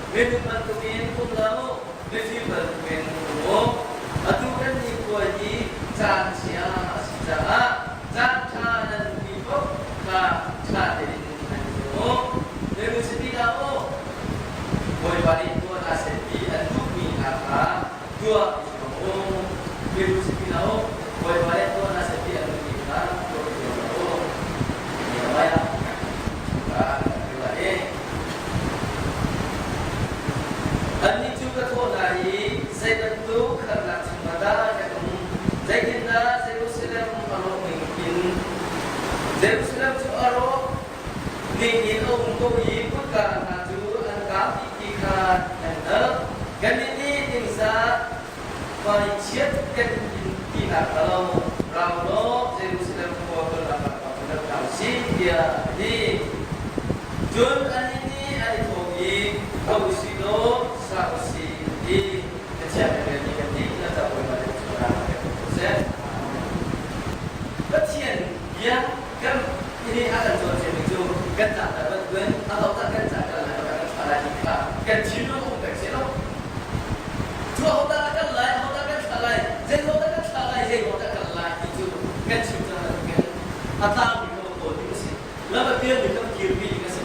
Minung bantukin um hlah u, mifim bantukin um u. Atu kan nikhua hi caan chia a si caah caan ṭha nan hmuhmi paoh kha ṭha tein nan i zuam u. Minung si ti hlah u, Bawipa nih tuah hna seh ti an duhmi hna kha tuah i zuam u. Minung si ti hlah u, Bawipa nih tuah hna seh ti an duhmi kha tuah i zuam hlah u. Nehemiah Annih cu ka thawh hna i zei bantuk harnak chungah dah kan um? Zeitindah Jerusalem a rawh ning in Jerusalem cu a rawh ning in a um ko i kutka hna cu an kaam dih ti kha nan hngalh. Kannih nih ningzah hmaichiat kan in tinak hnga lo, rau law Jerusalem khua kalnak ah va kal hna u sih, tiah a ti. Cun annih nih an i thawh i, Tho u sih law sa u sih, an ti. Pathian kan relmi kan dihlak ah Bawipa nih thluachuahnak a pek ko seh. Pathian bia kan ini a kan cawnpiakmi cu kan tlangtar bantukin ahodah kan ca kal lai, ahodah kan thlah lai ti kha kan thinlung um peng seh law cu ahodah a kal lai, ahodah kan thlah lai, zeiruangah kan thlah lai, zeiruangah kal lai ti cu kan chim cang bantukin a tlangmi kha va kawl ding a si. Lam a pialmi kha va kirpi ding a si.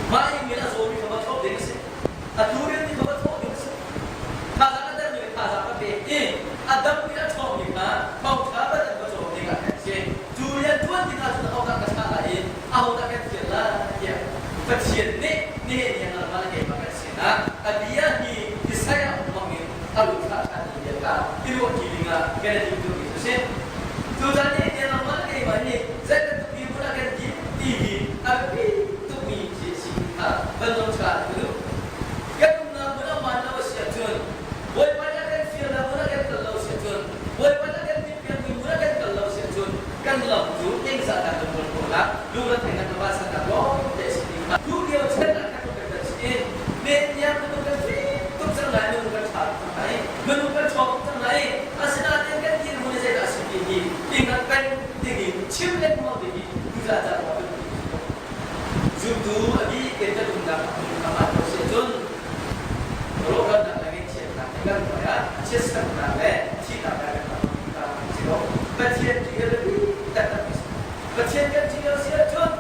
Mah i min a zawmi kha va thlop ding a si. A tlurianmi kha va thlawh ding a si. Thazaang a dermi le thazaang a pek i a dammi a ṭhawngmi kha thawngṭha van an va cawm ding ah kan si. Cu rian ṭuan ding ahcun ahodah ka thlah lai i ahodah kan fial lai tiah Pathian nih nihin ni nangmah le keimah kan sinah a bia hi Isaiah hmang in a run thlah ṭhan mi bia kha i ruahṭi ding ah kan i timhtuahmi cu a si. Cucaah nihin ni nangmah le keimah hi zei bantuk dirhmun ah kan dir ti hi a biapi tukmi thil a si ti kha van zong ṭha ka duh. Kan umnak hmun a hmaan lo a si ahcun Bawipa nih a kan fialnak hmun ah kan kal lo a si ahcun Bawipa nih a kan timhpiakmi hmun ah kan kal lo a si ahcun kan lam cu ningzahnak le mualphonak lungretheihnak le vansannak lawng te a si ti kha tu lio chan ah khan kan kan si i men minung kan fim tuk cang lai minung kan ṭha tuk cang lai minung kan ṭhawng tuk cang lai asinain kan dirhmun hi zeidah a si ti hi i hngalh peng ding in chim lengmang ding hi tuzaan caan ah kan Zumtu a bik in kan umnak hmun a hmaan lo si ahcun rawhralnak le ngaihchiatnak he kan hmai ah chiatsernak le thihnak he kan hmang kha si ko. Pathian ṭih hi biapi taktak a si. Pathian kan ṭih lo si ahcun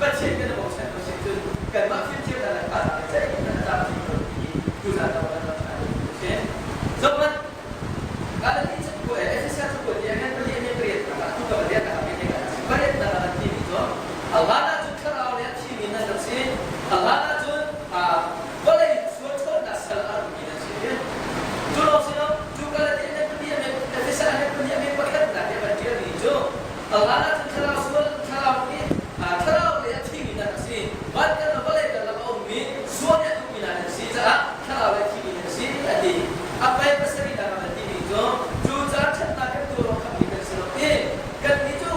Pathian kan i bochan lo si ahcun kanmah fimthiamnak le thazaang le zeihmanh a tlamtling lo ti hi tuzaan ah kan rak ṭha ding a si. Zohhmanh, Galati cakuat, Efesa cakuat i a ngan pali a ngan pariat nak ah tuka pariat nak ah pek a si. Pariat nak ah an timi cu a hlan ahcun thlarau le a thimi nan rak si. A hlan ahcun vawlei sual ṭhawnnak sal a rungmi nan si. Cu lawng si lo, cu Galati a ngan pali a ngan Efesa a ngan pali a ngan pakhat nak i a van ṭialmi cu a hlan ahcun thlarau sual thlarau nih thlarau le a thimi nan rak si. Van kan le vawlei karlak a ummi sual nih a tukmi hna nan si caah thlarau le thimi nan si a ti. A pei pasarihnak ah a timi cu cu caan ṭhatnak kan tuah awk khammi kan si lo i kannih cu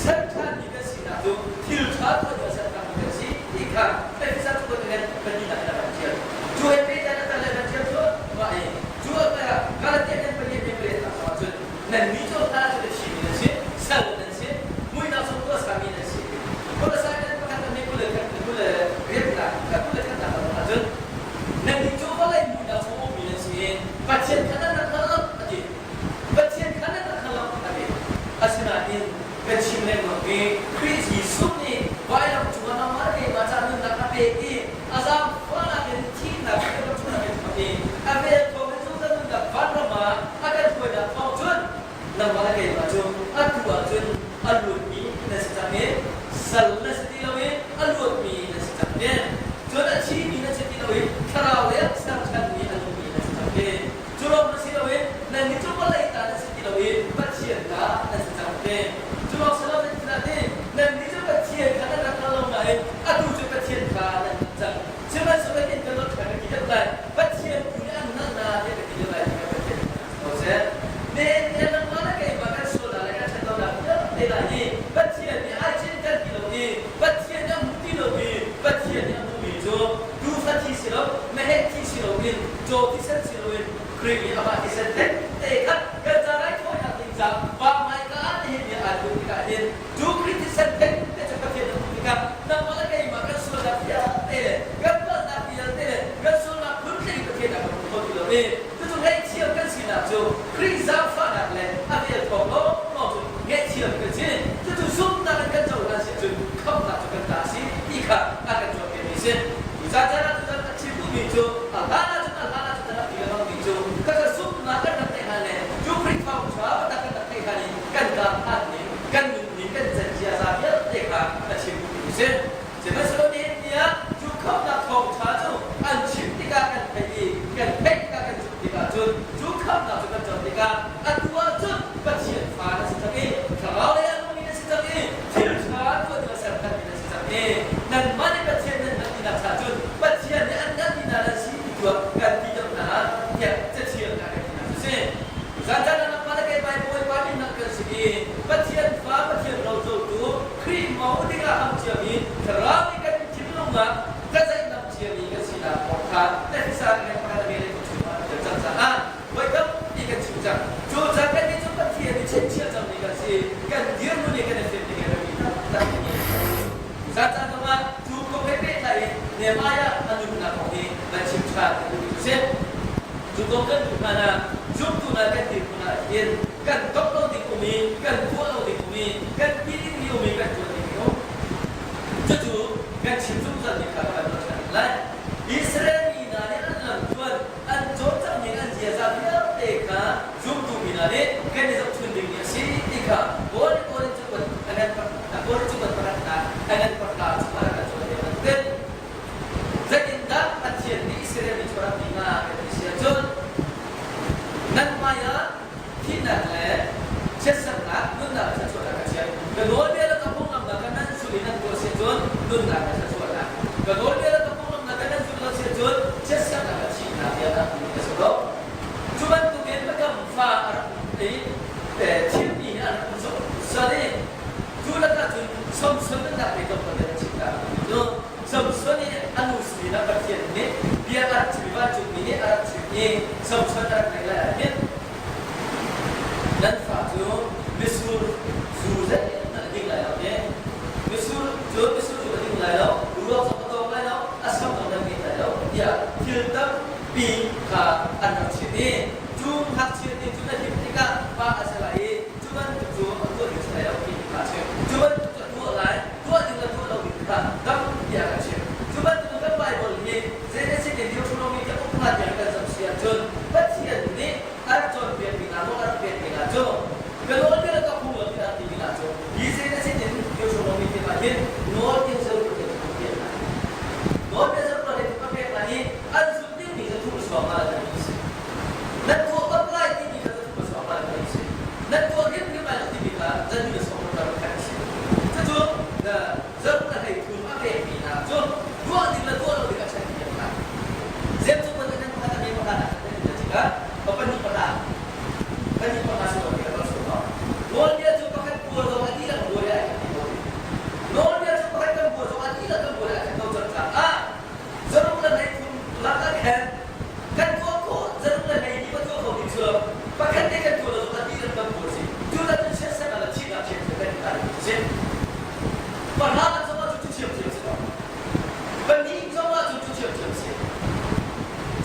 ser ṭhanmi kan sinak cu thil ṭha tuah ding ah ser ṭhanmi kan si ti kha Efesa cakuat in pahnihnak in a kan ṭial. Cu he pehtlai a kal le kan ṭial cu mah i cu a kal ah Galatia kan pahnih kan pariatnak zongah cun nannih cu hla cu a thimi nan si, sal nan si, muihnak zong tuah sami nan si. Kolosai kan pakhat kan kul le kul le riatnak kul le khatnak ah cun Nannih cu vawlei muihnak chung ummi nan si i Pathian kha nan rak hngal lo a ti. Pathian kha nan rak hngal lo a ti. Asinain ka chim lengmang i Khrih Jesuh nih vailam cungah nangmah le keimah ca nunnak a pek i a zaangfahnak in thihnak in kan chung a kan khamh i a vel thawng in zungzal nunnak vanram ah a kan hruainak thawng cun nangmah le keimah cu atu ahcun a luatmi na si cang i sal na si ti lo i a luatmi na si cang i cun a thimi na si ti lo i thlarau le ser ṭhanmi a nungmi na si cang i cu lawng na si lo i nannih cu vawlei ta na si ti lo i Pathian ta na si cang ti cu lawng si lo zeitinah nannih cu Pathian kha nan rak hngal lo nain atu cu Pathian kha nan hngalh cang sihmanhsehlaw in kan rak ṭhan ka ti deuh lai Pathian tu nih an hngalh na tiah ka ti deuh lai ti kha Pathian nih ko seh. Nihin ni ah nangmah le keimah kan sualnak le kan ṭhatlonak vialte hna hi Pathian nih ai cinken ti lo i Pathian nih a hmu ti lo i Pathian nih a hmumi cu tuufa thi si lo, meheh thi si loin caw thisen si loin Khrih nih amah thisen thengte kha kan ca raithawinak ding ca vahmaika ah nihin ni aa tluk tikah hin cu Khrih thisen thengte cu Pathian a hmuh tikah nangmah le keimah kan sualnak vialte le kan palhnak vialte le kan sualnak phun i cucu ngaihthiam kan sinak cu Khrih zaangfahnak le a vel thawng lawnglawng cun ngaihthiam kan si. Cucu zumhnak in kan cohlan si ahcun khamhnak cu kan ta a si ti kha a kan cawnpiakmi a si. Cucaah ah tutan a chim duhmi cu a hlan ahcun a hlan ahcun a rak ti lengmangmi cu khakha zumhnak kan rak theih hlan le cu Khrih thawngṭha biatak kan rak theih hlan i kan kaa hlan ning, kan nunning, kan can ziaza vialte kha a chim duhmi a si. Sihmanhsehlaw nihin ni ah cu khamhnak thawngṭha cu an chim tikah kan theih i kan theih tikah kan zumh tikah cun cu khamhnak cu kan co tikah atu ahcun Pathian fa na si cang i thlarau lei ah nungmi na si cang i thil ṭha tuah ding a serthanmi na si cang i nanmah nih Pathian nan hngalh tinak caah cun Pathian nih an hngalhmi hna nan si ti tuah kan ti deuh hna tiah cathiang ah kan tinak cu si. Zan ah nangmah le keimah hi Bawipa minnak kan si i Pathian fa Pathian rocotu Khrih mo dingah ham ciami thlarau nih kan thinlung ah ka zeihmanh ciami kan sinak kong kha na thisa in pakhat a ve le chungah kan cang caah voi tampi kan chim cang. Cu cang kan nih cu Pathian nih chinchiah cangmi kan si. Kan dirhmun i kan i fim ding a biapi taktak mi Zacan zongah cu kong he pehtlai in Nehemiah a nunnak kong hi van chim ṭhan ka duhmi cu si. Cu kong kan duh hlan ah zumtu hna kan dirhmun ah hin kan tongh lo ding um i kan tuah lo ding um i kan ti dingmi um i kan ṭuan dingmi um. Cucu kan chim zungzalmi kha ka van ruat ṭhan lai. Israel mi hna nih an lamtluan an cawlcangh ning an ziaza vialte kha zumtu mi hna nih kan i zohchun dingmi a si ti kha Paul nih Korin cakuat a ngan Korin cakuat pakhatnak a ngan pahra chungah a kan cawnpiak bantukin zeitindah Pathian nih Israel mi cu a rak ti hna kan ti si ahcun nan hmaiah thihnak le chiatsernak nunnak le thluachuahnak ka chiah. Ka nawlbia le ka phunglamnak kha nan zulh i nan tuah si ahcun nunnak le thluachuahnak. Ka nawlbia le ka phunglamnak kha nan zulh lo si ahcun chiatsernak le thihnak tiah a timi a si lo. Cu bantukin biakam fa a rak i thimmi hi an rak um sal i cu lakah cun Samson nunnak pe tlawmpal in a chim ta cu Samson i a nu sinah Pathian nih bia a rak chim i vancungmi nih a rak chim i Samson a rak ngeih lai ah hin Nan fa cu mitsur zu zeihmanh a ding lai lo i mitsur cu mitsur zu a ding lai lo, ruak zong a tawng lai lo, a sam zong nan ngei lai lo tiah thil tampi kha an rak chim i cu ngakchia te cu na him tikah pa a si lai i cu bantuk cu a tuah ding si lai lo timi kha a chim. Cu bantuk cu a tuah lai, tuah ding le tuah lo ding kha tampi a kan chimh. Cu bantuk kan Baibal hi Genesis in Deuteronomy tiang uk hna tiang kan zoh si ahcun Pathian nih a rak cawnpiakmi hna nawl a rak pekmi hna cu ka nawlbia le ka phunglam ti a rak timi hna cu hi Genesis in Deuteronomy tiang ah hin nawlbia zultu he a pek hna. Nawlbia zultu he a pek hna i an zulh dingmi cu thum suang ah an si. Nan tuah bak lai timi kha cu thum suang ah an si. Nan tuah hrimhrim lai lo timi kha zan sawm kan si. Cucu zarh le hleithum a pekmi hna cu tuah ding le tuah lo ding a ṭhen thiam hna. Zem cu kan nan pakhat a me pakhat ah kan ti tikah pahnih pakhat pahnih pakhat si lo ti ka su no. Nawlbia cu pakhat buar zong a dihlak buar ai khat ti ko. Nawlbia cu pakhat kan buar zong a dihlak kan buar ai khat ko cang caah zaruk le hleithum lak ah khan kan tuah khawh zaruk le hlei ni va tuah kho ding cu pakhat te kan tuah lo zong a dihlak kan buar si. Cu la cun chiatserh le thihnak thiamthiam kan i si. Pahra zong ah cu thiamthiam si lo. Pahnih zong ah cu thiamthiam si.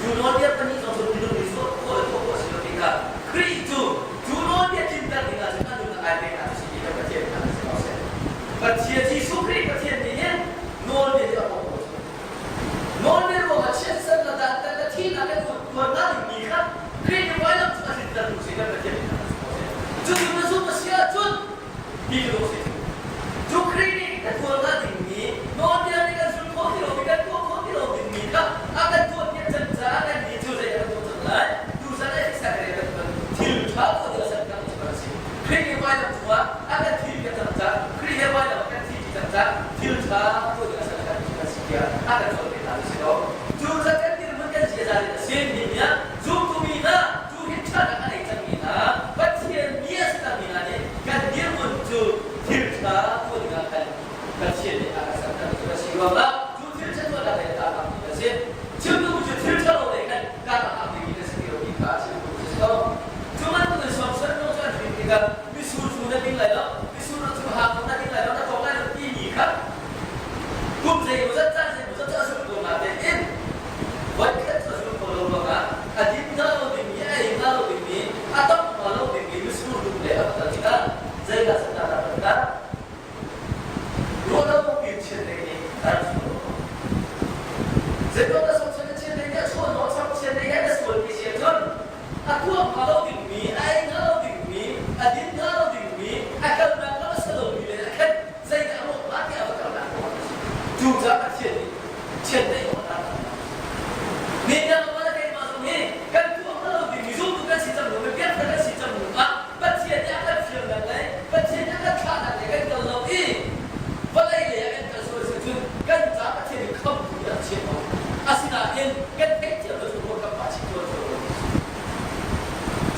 Cu nawlbia pahnih zong cu minung nih tuah khawh le tuah khawh si lo tikah Khrih cu cu nawlbia tlinter ding ah cun a nun a kai peknak cu si ti kan Pathian kha si ko seh. Pathian Jesuh Khrih Pathian nih hin nawlbia hi a pawm ko cu. Nawlbia ruangah chiatserh le dantat le thihnak kan tuarnak dingmi kha Khrih nih vailam cung a tlintertu si kan Pathian nih si ko seh. Cucu na zumh a si ahcun ti ka dawh si cu. Cu Khrih nih kan tuarnak dingmi nawlbia nih kan zulh khawh ti lomi kan tuah khawh ti lo dingmi kha a kan tuahpiak cang caah kan nih cu zei.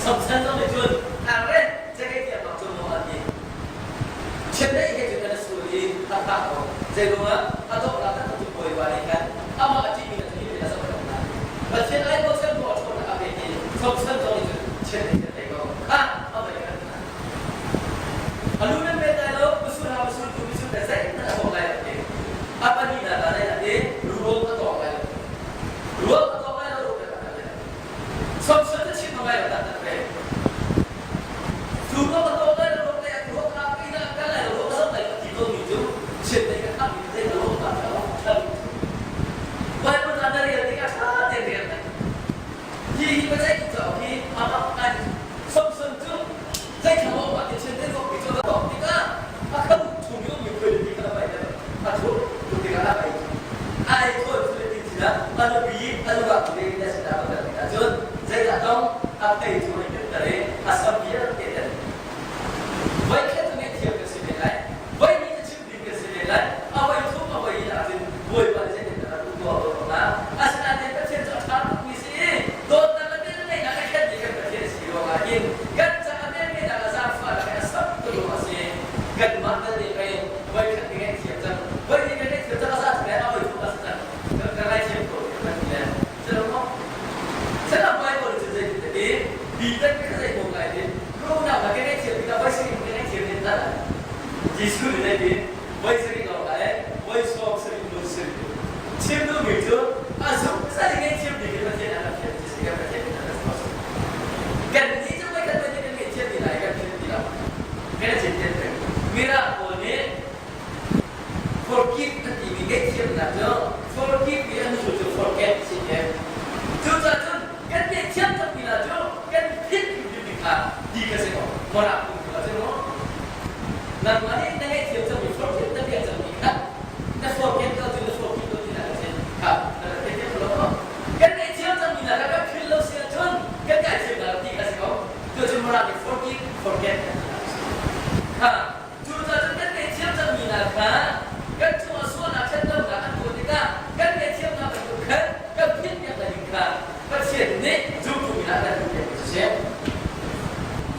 Samsan zong nih cun arre cakei tiang bak cu maw an ti. Chiandeih he cun an sul i a thah ko. Zeiruangah a donghnak taktak cu Bawipa nih khan amah a ṭihmi hna cu hi a zoh a hna. Pathian ai bochan bu a ṭhawnnak a pek i Samson zong nih cun chiandeih a tei ko. Kha a voi khat hna. A lu nan met lai lo, misul ha misul tu misul te zeihmanh a tawng lai lo ti. A pahnihnak ah zei ti ruang a tawng lai lo. Ruang a tawng lai lo, ruang a tawng lai lo. Samson cu chim ngai lo tak ve. Cu ruang a tawng lai lo, ruang lei a ruang a pi na kal lai lo, ruang a zoh lai lo ti ko mi cu chiat lei ka khah mi zei ka ruang ta lo. Bible na rel tikah ṭha tein rel lai. Hi hi biaceih cauk hi amah ngai Samson cu zeithla maw mah ti chian te ruak mi cu a tawk tikah a khan chung i ummi khualipi kha a paih le a thuh tuk tikah a paih. Ai thawn cu le ti sinah a nupi a nuva tu in a sinah a kal tikah cun zeidah tong a phei cu a hnimter i a sam vialte ten. Voikhat cu ngaihthiam kan si men lai. Voihnih cu chim ding kan si men lai. A voi thum a voi in ahcun Bawipa nih zeitindah a duh tuah ko hna. Asinain Pathian cu a ṭha tukmi si i dawtnak le velngeihnak a khenmi kan Pathian si ruangah hin kan caah velngeihnak a zaangfahnak he a sam tuk ruangah a si. Kanmah belte pei voikhat ka ngaihthiam cang. Voihnih ka ngaihthiam cang a za cang a voi thum a si cang. Ka ngaithiam ko tiah kan ti le. Cu maw? Chan Bible cu zeitin a ti? Peter kha zei ko ngai ti? Ruahnak ka ngaihthiam tikah voi sarih ka ngaihthiam in dah. Jesuh nih zei ti? Voi sarih lawng lai, voi sawm sarih mun sarih. Chim duhmi cu a zungzal i ngaihthiam bik in Pathian a kan thiam ti si kan Pathian in a kan chuah. Kan nih cu voi khat voi kan ngaihthiam ti lai kan philh ti lo. Kan i cinken peng. Mirang pawl nih Forgive an timi ngaihthiamnak cu forgive i an hnu cu forget si te. Cucaah cun kan ngaihthiam cangmi hna cu kan philh hrimhrim kha ti kha si ko. Morak kum cu a si maw? Nangmah nih na ngaihthiam cangmi forgive na piah cangmi kha na forget lo cu na forgive lo tinak a si. Kha na rak theithiam ko lo maw? Kan ngaihthiam cangmi hna kha kan philh lo si ahcun kan ngaihthiamnak ti kha si ko. Cucu Morak nih forgive, forget kan ti a si. Kha Cucaah cun kan ngaihthiam cangmi hna kha kan cungah sualnak ṭhatlonak an tuah tikah kan ngaihthiamnak bantuk khan kan philhpiak hna ding kha Pathian nih zumtu mi hna kan duhpiakmi cu a si.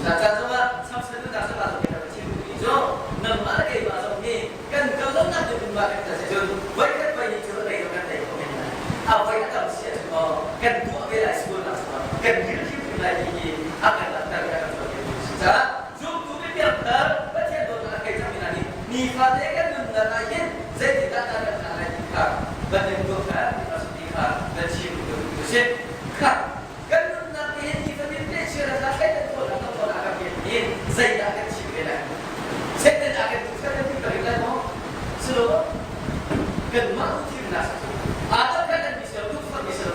Cucaah zongah Samson nunnak zongah zong kan Pathian duhmi cu nangmah le keimah zong hi kan kallonak ding hmunhma kan kal si cun voikhat voi hnih cu a tei zong kan tei kho men lai. A voi a tam si ahcun maw kan tuah ve lai sualnak zongah kan dir hrimhrim lai ti hi a kan langhter i a kan cawnpiaktu a si caah Zumtu biapiakter Pathian dawtnak a thei cangmi hna nih nifate kan nunnak ah hin zeitindah dah kan hna lai ti kha van in tuak kha ti kha van chim duh tu si. Kha kan nunnak nih hin nifatin te chia kha thleidan khawhnak kan khawhnak kan pek hi zeidah kan chim ve lai? Satan ah kan tuh kan tuh lai maw? Si lo kanmah duhthimnak si cu. Adam kha kan mi ser duh mi ser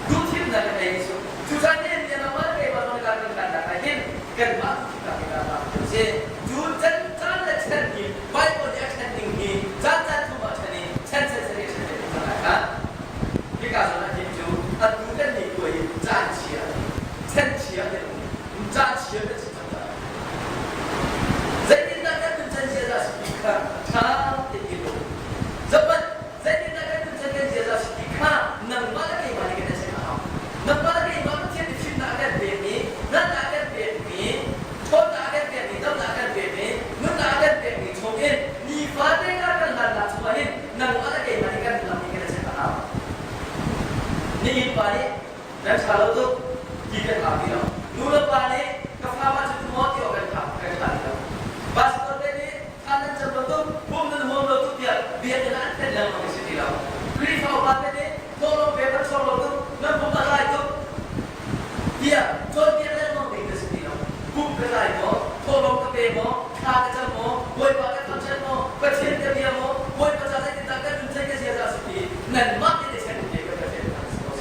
duh thimnak kan nei mi cu. Cucaah nihin ni ah mah keimah zong kan kan nak ah hin kanmah duhthimnak in dah kan si. Cu chan caan le chan hi Bible nih a ṭhen ning hi caan caan thum ah ṭhen i chan chan chan i a ṭhen ve cang lai kha. Hika zawn ah hin cu atu kan ni kuai hi caan chia chan chia kan um caan chia kan si cang caah zeitindah kan nun chan ziaza si ti kha ṭha tein i ruat. Zohhmanh Zeitindah kan tunchan kan ziaza si ti kha nangmah le keimah nih kan i chim a hau. Nangmah le keimah Pathian nih fimnak a kan pekmi, hngalhnak a kan pekmi, ṭhawnnak a kan pekmi, damnak a kan pekmi, nunnak a kan pekmi chungin nifate kar kan hlannak chungah hin nangmah le keimah nih kan lam hi kan i chim a hau. Nihin pa nih nan ṭha lo tuk ti kan hau ti lo. Nu le pa nih ka fa mah cu maw ti awk kan ṭha kan ṭha ti lo. Pastor te nih Thla nan cam lo tuk, pum nan huam lo tuk tiah biakinn ah an thenh lengmang i si ti lo. Khrihfa upa te nih thawhlawm pek an chuak lo tuk, nan pum a tlai tuk tiah cawnpiak lengmang ding na si ti lo. Pum ka tlai maw, thawhlawm ka pe maw, thla ka cam maw, Bawipa ka thangṭhat maw, Pathian ka bia maw, Bawipa ca zeitindah kan nun cei ka ziaza si ti nanmah te nih sen te ka Pathian hna si ko.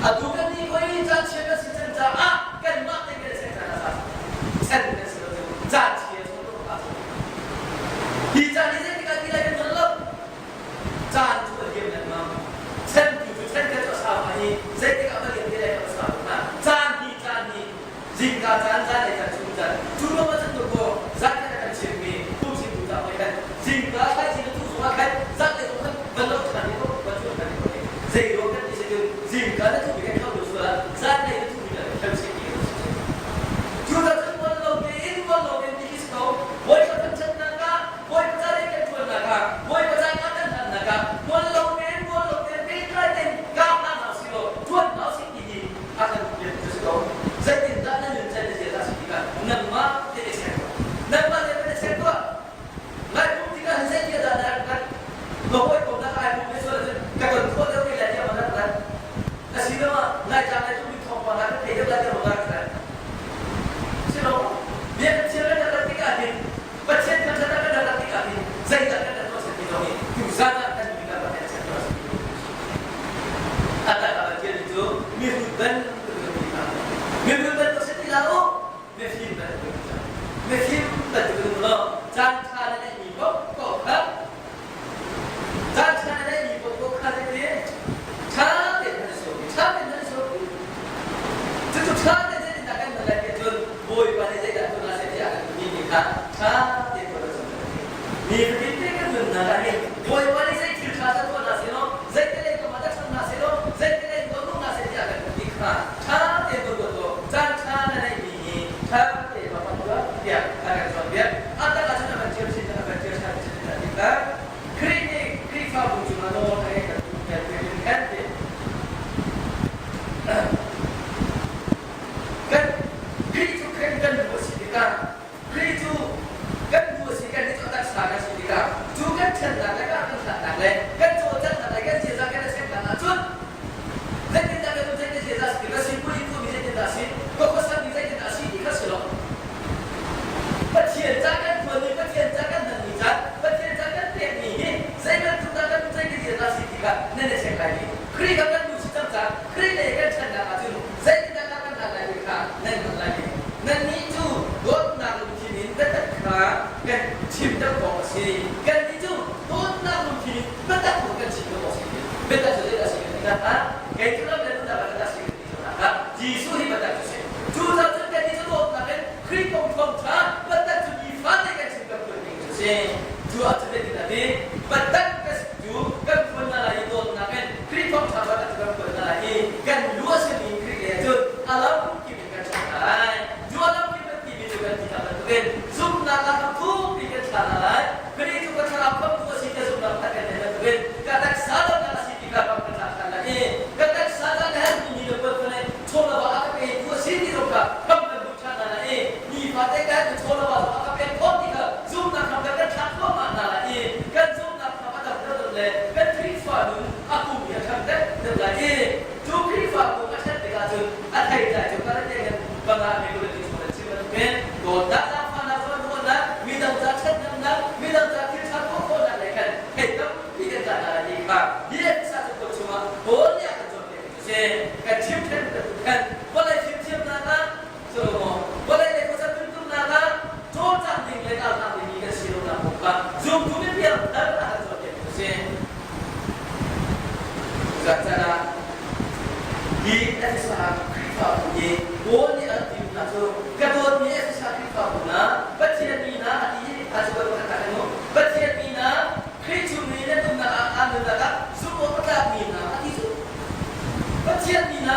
Atu kan nih koi caan chia kan si cang caah kanmah te kan i sen caan a za. Sen kan si lo cu caan chia Hi caan hi zeitik ah ti lai kan hngal lo. Caan cu a liam lengmang. Chan tu cu chan khat cu a sau i zeitik ah va liam te lai kan sau hna. Caan hi caan hi zingka caan zanlei caan chung caan cu ruang ah cun dawkaw zan khat a kan chimmi phungchimtu ca nih khan zingka thaizing a tu zong ah khan zanlei zong khan van lo ṭhan i van cu ṭhan i zei ruang kan ti si cun zingka na tu mi kan khau lo sual ah zanlei na tu mi kan khau si ti kan si. Laitlang lei zong thawngpang hna kan thei deuh lai ti ruang ah kan si lo. Bia kan chim kan rat tikah hin Pathian thangṭhat ah kan rat tikah hin zeidah kan rat tuah ti zong hi tuzan ah kan mi kan Pathian ser tuah si. A tak ah Pathian cu mihrut bantuk in mi kha mihrut bantuk si ti hlah u mifim bantuk in mifim bantuk in law caan ṭha na neihmi paohpaoh kha caan ṭha na neihmi paohpaoh kha zeitin ṭha tein nan i sawm ṭha tein nan i sawm cucu ṭha tein zeitindah kan hman lai ti ahcun Bawipa nih zeidah tuah seh tiah a kan timi kha ṭha tein tuah kan ni fatin te kan nunnak ah hin Bawipa nih zei thil ṭha dah tuah hna seh law zei te lei kam ah dah ṭhat hna seh law zei te lei tuah hna seh tiah kan ti kha ṭha tein tuah tuah tuah caan ṭha na neihmi hi ṭha tein va hmang tuah tiah a kan cawnpiak. A tak ahcun a kan ṭial chin a kan ṭial ṭhan chin a ti kha Khrih nih Khrihfabu cungah nawl a ngei kan kan kan ti. Kan Khrih cu kan kan lu a si tikah Khrih cu kan lu a si kan nih cu a taksa kan si tikah cu kan ṭhennak le kan hlatnak le kan cawlcanghnak le kan ziaza kan i semnak ahcun zeitindah kan um zeitin ziaza si ka sipuai tuahmi zeitindah a si ka khuasakmi zeitindah a si ti kha si lo Pathian ca kan tuanmi Pathian ca kan hmanmi ca Pathian ca kan pekmi hi zei bantuk dah kan um zeitin ziaza si ti kha nan i check lai i Khrih kha kan lu si cang caah Khrih lei kan ṭhannak ahcun zeitindah kan hlat lai ti kha nan hngalh lai i nannih cu dawtnak lungthin in biatak kha kan chim deuh awk a si. Kannih cu dawtnak lungthin in biatak kong kan chim deuh awk a si. Biatak cu zeidah a si kan ti hna? Kei cu lam le nunnak ah biatak si kan ti cang hna. Jesuh hi biatak cu si. Cucaah cun kannih cu dawtnak in Khrih kong thawngṭha biatak cu nifate kan chim kan phuan ding cu a si. Cu ahcun zeitin a ti? Biatak cu kan phuan hna lai i dawtnak in Khrih thawngṭha biatak cu kan phuan hna lai i kan lu a simi Khrih lei ahcun a lam kip in kan ṭhang hna lai. Cu a lam kip kan timi cu kan ti hna bantukin zumhnak ah thukpi kan thla hna lai. Khrih cu ka thlarau khamhtu a si tiah zumhnak pakhat kan neih bantukin ka taksa damnak a si ti kha ram kan tla ṭhan lai i ka taksa ca ka herhmi ni le puan fane chawlava a ka petu a si ti zong kha ram kan duh ṭhan hna lai i nifate ka herhmi chawlava zong a ka pek khawh ti kha zumhnak hram kan kan thlak thluahmah hna lai i kan zumhnak hram a dam deuhdeuh le kan Khrihfa nun a kum hi a ṭhang deuhdeuh lai i cu Khrihfa kum a ṭhan tikah cun a theitlai cu Galatian panga mi Galati chung an chim bantukin dawtnak zaangfahnak zawnruahnak midang ca ṭhathnemnak midang ca thil ṭha tuah khawhnak lei khan thei tampi kan tlai hna lai ti kha hi Efesa cakuat chungah Paul nih a kan cawnpiakmi cu si. Kan chim ṭhen bantuk khan vawlei fimthiamnak ah Solomo vawlei le khuasa tuntumnak ah cawlcangh ding le kaltak dingmi kan si lonak kong kha zumtu mipiang thar a kan cawnpiakmi cu si. Tuzan caan ah hi Efesa Khrihfabu hi Paul nih a rak ti hna cu ka dawtmi Efesa Khrihfabu hna Pathian mi hna a ti i a cu pakhat tak in Pathian mi hna Khrih chung i nan umnak ah aa nunnak ah zumh awk a tlakmi hna a ti cu Pathian mi hna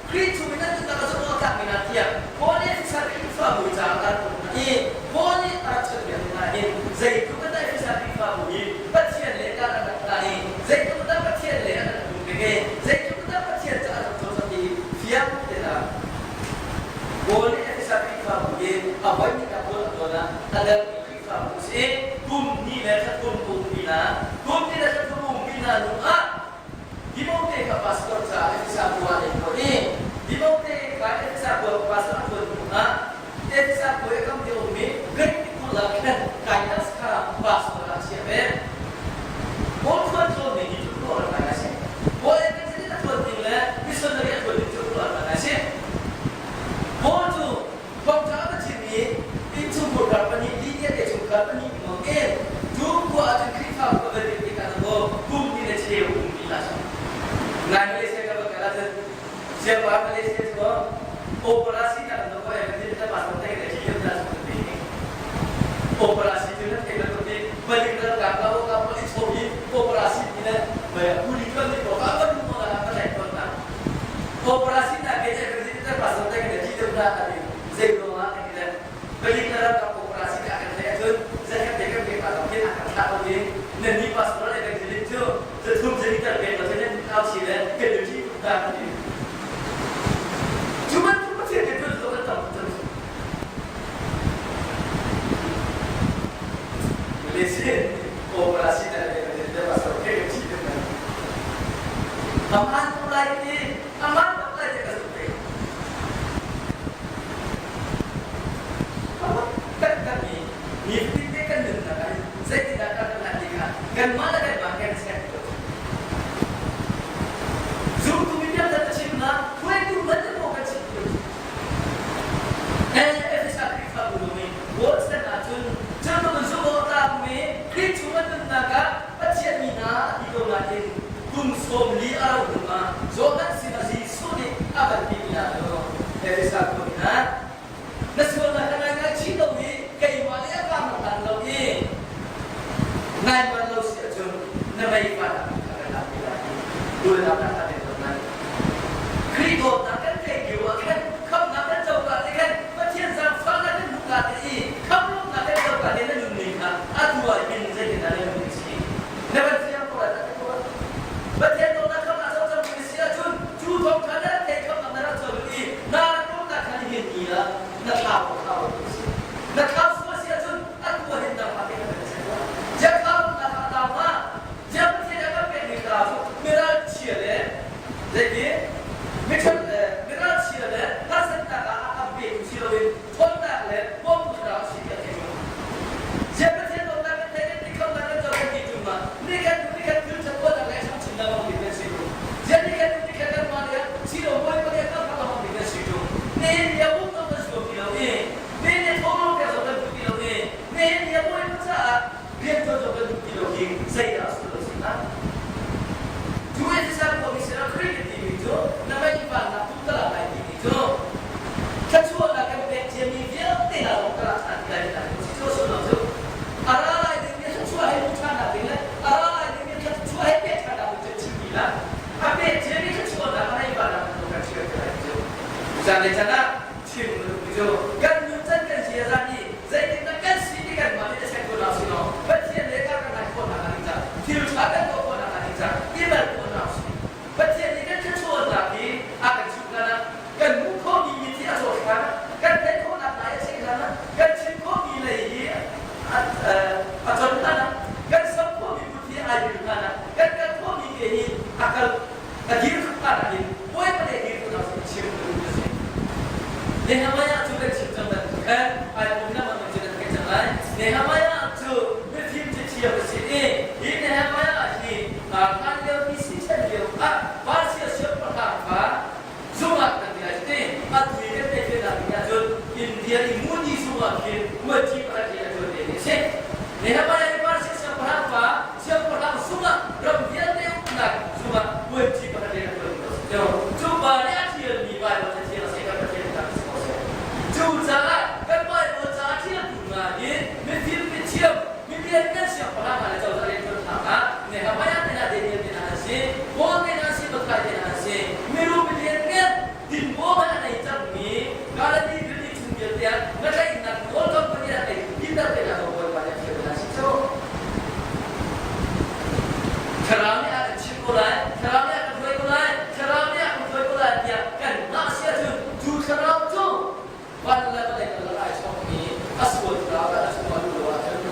Khrih chung i nan nunnak a zumh awk a tlakmi hna tiah Paul nih Efesa Khrihfabu caah a rak hna i Paul nih a rak chawnhbiak hna hin zeitluk in dah Efesa Khrihfabu hi Pathian le kar an rak hlan i zeitluk in dah Pathian le an rak um peng i zeitluk in dah Pathian caah an rak cawlcangh ti fiang tein a Paul nih Efesa Khrihfabu hi a voihnih a tuan a tuan ah a dermi Khrihfabu a si i kum hnih le thla thum umpi hna kum hnih le thla thum umpi hna hnu ah Timote kha pastor caah Efesa khua ah an tuan i Timote kha Efesa khua pastor a tuan hnu ah Efesa khua i a kam te a ummi Greek tikulh ah khan Titus kha pastor ah a chiah ve. Paul tuan tlawnmi hi cu ruah ngai a si. Paul evangelist a tuan ding le missionary a tuan ding cu ruah ngai a si. Paul cu Thawngṭha a va chim i innchungkhar kar pahnih Lydia te chungkhar pahnih lawng in cu khua ahcun Khrihfabu a va dirh tikah dakaw kum hnih le cheu um ti hlah seh. Nai Malaysia ka va kal ahcun siangpa Malaysia cu operasi na kan dakaw evangelist na pastor te le thi na su te ni. Operasi cu na thei bantuk i palik ralkap ka ka palik chom i operasi ti le kuli tuan ni ko ka va du mo na ka tlaih tawn na. Operasi na ke evangelist na pastor te le thi na ati zei ruangah kan ti le palik na ralkap operasi a kan tlaih ahcun zakhat te kan pek hna zong hin a kan thlah ko i nan nih pastor le evangelist cu zathum zali pek lo nan thau chi le kan duty tuk ta kan ti cu bantuk Pathian ke tuan kan tam tuk Malaysia operasi na le kan pastor ke kan chi kan Aman tuk lai ti aman tuk lai. a van timi hna cu Efesa khua hna na sualnak kha nai ngaihchih lo i keimah le a ka na hlan lo i nai man lo si ahcun na mei van ah kha kan lak ti lai i dualnak ah kan in lai. Khrih dawtnak kan theih lio ah khan khamhnak kan co ka te khan Pathian zaangfahnak kan hmuh ka te i khamhnak kan co ka te na nunning kha atu ah hin zeitindah na nun si? Na van fiang ko lai tak ko. Pathian dawtnak khamhnak co cang mi si ahcun cu thawngṭha na rak theih khamhnak na rak co i na rak dawtnak kha nihin ni ah na thlau ko thlau ko si. Na thlau sual si ahcun atu ah hin nangmah te kan si. Ziah thlau na kha tau ma? Ziah Pathian a kan pekmi thlarau cu miralchia le zeiti miṭhat le miralchia le harsatnak ah a kan petu si loin ṭhawnnak le bawmtu thlarau a si tiah thei cu. Ziah Pathian dawtnak kan theih kan khamnak kan co kan ti ṭung ah nikhat hnu nikhat thil ṭhat tuahnak le changchin lengmang ding kan si ṭung. Ziah nikhat hnu nikhat kanmah nih si lo bawipa nih a kan hrak lengmang ding kan si ṭung. Nihin ni a um zong kan zuam ti lo i nihin ni thawhlawm pek zong kan duh ti lo i nihin ni a bawipa caah rianṭuan zong kan duh ti lo hi zeidah a sullam a si hnga? Cu Efesa khuami sinah Khrih kan timi cu na mei vannak tu ka lak lai timi cu thluachuahnak kan pek ciami vialte hna zong ka lak ṭhan ti lai ti si cu a sullam cu a ra lai dingmi thluachuah he hmuh ṭhannak ding le a ra lai dingmi thluachuah he pek ṭhannak ding cu chimmi lah a pek ciami thluachuahnak a mei vannak tu kan ṭhial ti lai cu zanlei caan ah chim na duhmi cu kan nuncan kan ziaza nih zeitindah kan si ti kanmah nih a ko hna si law Pathian le kan kan khawhnak ding ca thil ṭha kan tuah khawhnak ding ca i mal khawhnak si Pathian nih kan thluachuahnak hi a kan chimh hlan ah kan hmuh khawhmi mit hi a zawt hlan ah kan theih khawhnak hna i a cheh hlan ah kan chim khawhmi lei hi a con hlan ah kan sam khawhmi kut hi ai bil hlan ah kan kal khawhmi ke hi a kal a dir hlan ah hin Bawipa le dir khawhnak chim duh a si. Nehemiah cu kan chim cang bantuk khan ai pum lengmang in cun an theih cang lai. Nehemiah cu mifim cathiam a si i hi Nehemiah hi hlan lio BC chan lio ah Persia siangpahrang kha zung ah kan ti lai cuti atu i kan theih nak ding ahcun India i Modi zung ah khin mualci pakhat hi a tuan ve mi a si. Nehemiah hi Persia siangpahrang pa siangpahrang zung ah ram vialte uknak zung ah mualci pakhat hi a tuan mi a si. Cu pa nih a ṭialmi Baibal Cathiang a si kan Pathian nih si ko seh. Cucaah kan Baibal ca a ṭialtu hna hi mifim mithiam milian kan siangpahrang hna le cozah rianṭuan hna ah Nehemiah te hna Daniel te hna an si, Paul te hna an si, Matthai te hna an si. Mirum milian ngan tinbaw man a nei cangmi Galilee rili chung vialte ah ngatlaihnak nawl company ah ei Peter te hna zong Bawipa nih a fial hna si cu. Thlarau nih a kan chimh ko lai, Thlarau nih a kan hruai ko lai, Thlarau nih a kan hruai ko lai tiah kan hngah si ahcun cu Thlarau cu van le vawlei karlak ai chawkmi a sual Thlarau dah a chungah luh lo ahcun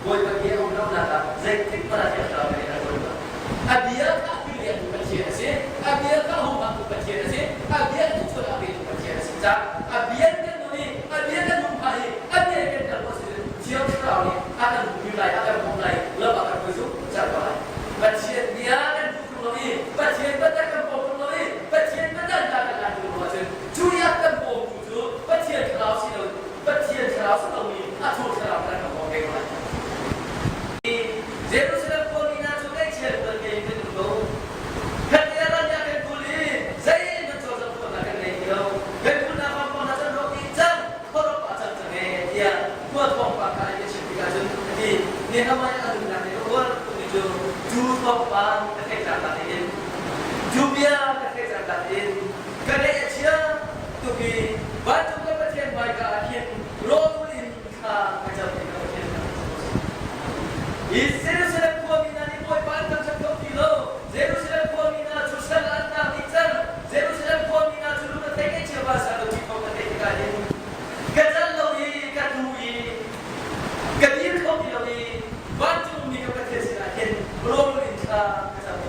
Bawipa bia a um lonak ah zeitik hmanh ah thiang Thlarau nih a hruai lo. A bia kha a kilvengtu Pathian a si, a bia kha a humhaktu Pathian a si, a bia cu chuah a petu Pathian a si caah a bia kan nun i a bia kan humhak i a bia kan kal khawh si Thiang Thlarau nih a kan humhim lai, a kan bawmh lai, lam a kan hruai zungzal ko lai. Pathian bia kan duh ṭung lo i Pathian biatak kan pawm ṭung lo i Pathian biatak hna kan lan ṭung lo ahcun cu i a kan bawmtu cu Pathian Thlarau si lo Pathian Thlarau si lomi a thur thlarau kan kan bawm ve ko lai. Jerusalem khuami hna cu ngaihchia rual ngei in kan um ko. Khatte ah ral nih a kan kulh i zeihmanh cawlcangh khawhnak kan ngei ti lo. Kan kulhnak vampang hna cu an rawk dih cang. Khuaruah pah cang cang ee tiah khua thawngpang kha an chim tikah cun a ti. Nehemiah a nunnak nih a uar tukmi cu cu thawngpang ka theih cangka tein cu bia ka theih cangka tein ka ngaih a chia tuk i vancung ka Pathian hmaika ah khin rawl in thla ka cam i ka Pathian ka Hi Jerusalem khuami hna nih Bawipa an thangṭhat kho ti lo. Jerusalem khuami hna cu sal ah an tang dih cang. Jerusalem khuami hna cu lung a thei ngaihchia pa sa lo ti thawng ka theih tikah hin ka cal lo i ka tlu i ka dir kho ti lo i vancungmi ka Pathian sinah hin rawl in thla ka cam ko.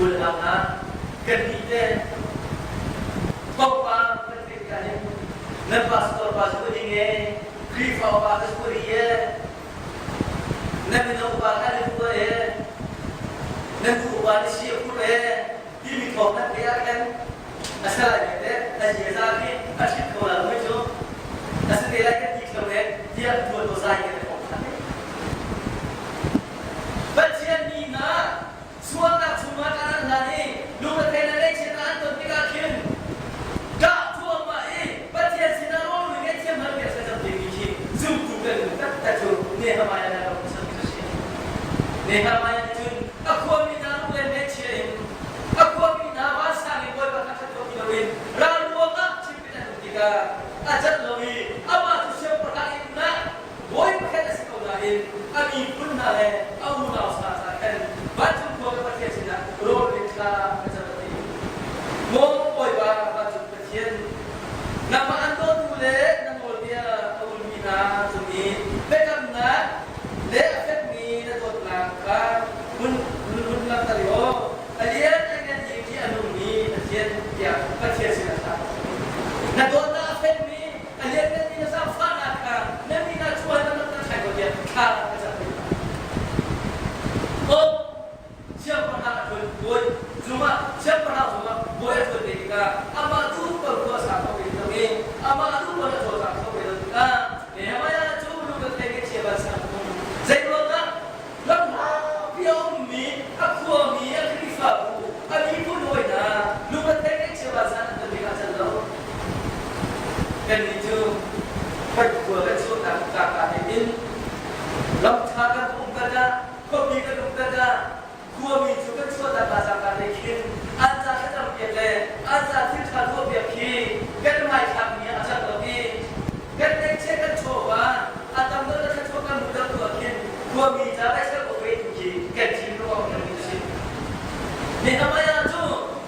U le nau hna, kannih te thawngpang kan theih tikah hin nan pastor pa cu ka ding e, Khrihfa upa ka si ri e, na mino upa kha na duh e, na nu upa na si a phur e, timi thawng nan theih ah khan a si lai ve te, a ziaza khi a ṭhit kho la mui cu, a si te lai kan ti kho e, tiah tuan to zai ke thawng khan. Pathian mi hna sualnak chungah kan an hlan i lungrethei le ngaihchiatnak an ton tikah khin. Tiah Pathian sinah thla ka cam. Na dawtnak a fekmi, a liannganmi na zaangfahnak kha na min ah chuan na rak thlai ko tiah thla ka cam. Aw, siangpahrang a ṭuan bawi zungah siangpahrang zungah bawi a ṭuan ve tikah amah duh paoh khua a sa kho ve lo i amah duh paoh a cawlcang kho ve lo tikah Nehemiah cu lungretheih ngaihchia vansang um zeiruangah lamhlatpi a ummi a khuami a Khrihfabu a miphun hawi hna lungretheih ngaihchia vansang an ton tikah can lo kannih cu kan khua kan chuahnak tlangka in lamṭha kan um kan ah khuapi kan um kan ah khuami cu kan chuahnak aa zangka te khin an ca thlacam piak le an ca thil ṭha tuah piak khi kan hmaithlakmi ah a cang lo i kan ngeihchiah kan chawva a tam deuh le thluachuah kan hmuh deuh tu ah khin khuami ca le sel awk tu khi kan thinlung a um lomi a si. Nehemiah cu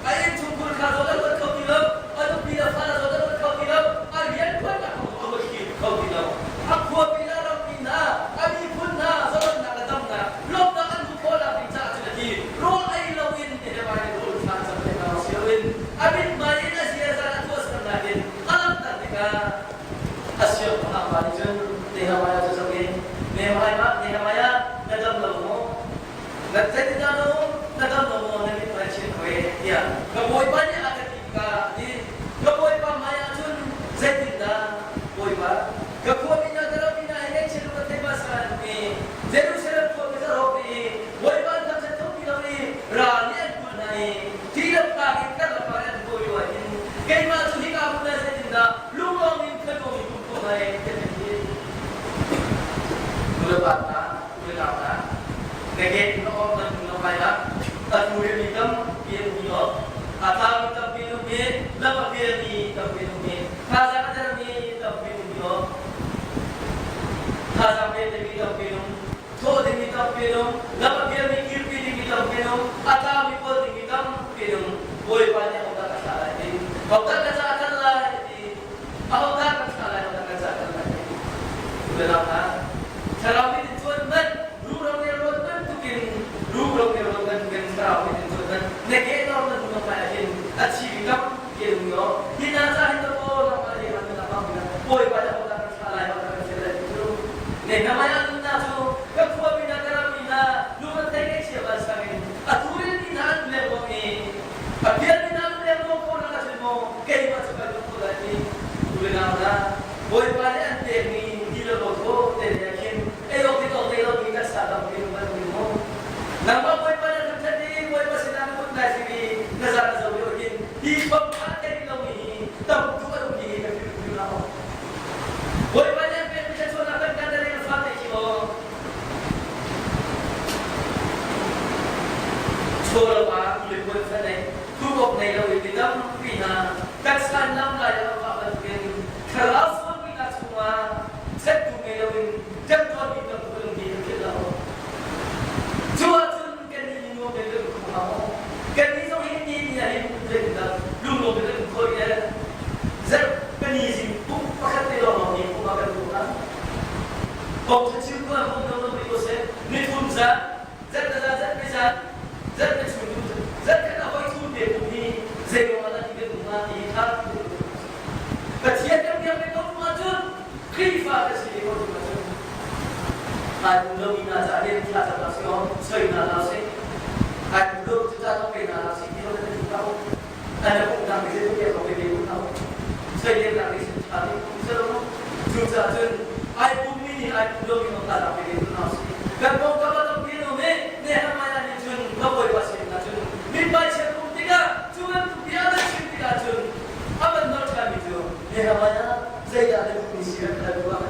a innchungkhur kha zawn a ruat kho ti lo, a nupi le fale zawn a ruat kho ti lo, a rianṭuannak kong a ruat kho ti lo. A khuapi le a rampi hna, a miphun hna zalonnak le damnak, lawmhnak an hmuh khawhnak ding caah cun a ti. Rawl ei loin Nehemiah nih rawl ṭha cam le hna si loin a mithmai in a ziaza a tuahsernak in a langhter tikah a siangpahrang pa nih cun Nehemiah cu zoh in Nehemiah, Nehemiah, na dam lo maw? Na zeitindah na um? Na dam lo maw? Na mithmai chia ko ee tiah ka bawipa nih a ka ti tikah a ti. Ka bawipa hmai ah cun zeitindah bawipa ka khuami hna ka rammi hna he ngaihchia ka thei hmasa an ti. Jerusalem khuami ka rawk i bawipa an thangṭhat kho ti lo i ral nih an kulh hna i ti le phak in karlak ah an kawi lio ah hin keimah cu hika hmun ah zeitindah lunglawm in khuanuam in kum khawh lai tiah ka ti. Nulepa hna, unau hna, na ke na awm na hnu na hmai ah a turimi tampi an um lo. A tlami tampi an um i lam a pialmi tampi an um i thazaang a dermi tampi an um lo. Thazaang pe dingmi tampi an um, thawh dingmi tampi an um, lam a pialmi kirpi dingmi tampi an um, a tlami kawl dingmi tampi an um. Bawipa nih ahodah ka thlah lai ti, ahodah ka ca kal lai ti, ahodah ka thlah lai, ahodah ka ca kal lai ti. Unau hna, Thlarau mit in cuan hmanh, ruhro le rawn bantukin, ruhro le rawn bantukin thlarau mit in cuan hmanh, na ke lawng na hnu hmai ah hin a thi kam ke lung law, hi hna ca hin aw nangmah le keimah nunnak bang dingah Bawipa nih ahodah kan thlah lai, ahodah kan fial lai ti cu Nehemiah nunnak cu ka khuami hna ka rammi hna lungretheih ngaihchia vansang in a turilmi hna an lengmang i a pialmi hna an lengmang ko nak ah cun maw keimah cu kai duh ko lai ti u le nau hna Bawipa nih an pekmi ti le rawl thaw te le khin ei awk ding awk ngei lomi taksa tampi um an um maw? Nangmah Bawipa na thangṭhat i Bawipa sinah na kut nai thlir i na zan na zo lio hin hi bang kha thei lomi hi tam tuk an um ti hi ka philh philh hlah maw? Bawipa nih an pekmi thluachuahnak kan kan na fate khi maw? Chaw lo ah lipuan fanei thup awk nei lo i mi tampi hna taksa lam lai a vah bantukin Thlarau sualpinak chungah settu ngei loin ṭemṭawnmi bantuk in mi kan philh lo. Cu ahcun kannih nih nuam in kan um kho hnga maw? Kannih zong hi ni ni ah hin zeitindah lunglawm in kan um kho rih eh? Zarh pali zing pumh pakhat te lawnglawng hi pumh ah kan um hnga. Kong ṭha chim ko ah pumh lo rih ko seh. Nithum zan, zarh na zan, zarh ni zan, zarh na chun zarh khat ah voi thum te pumh hi zei ruangah dah ti kan um hnga ti hi ṭha Pathian kan biak ve ko tung ahcun Khrihfa kan si ve ko tung ahcun ai pum lomi hna caah hin thla cam hna sih law soi hna hna sih ai pum lo cu ca zong pe hna hna sih ti lo kan ti hna an na pumhnak nih zeitluk biak zong pe ve hna soi lemnak nih sin ṭha nih pum seh lo cucaah cun ai pummi nih ai pum lomi zong thla pe ve hna sih kan pawngkam ah tampi an um i Nehemiah nih cun ka bawipa sin ah cun mithmai chia pum tikah cu bantuk bia an chim tikah cun A van nolh ṭhanmi cu Nehemiah zeidah na duhmi si kan hal tuah.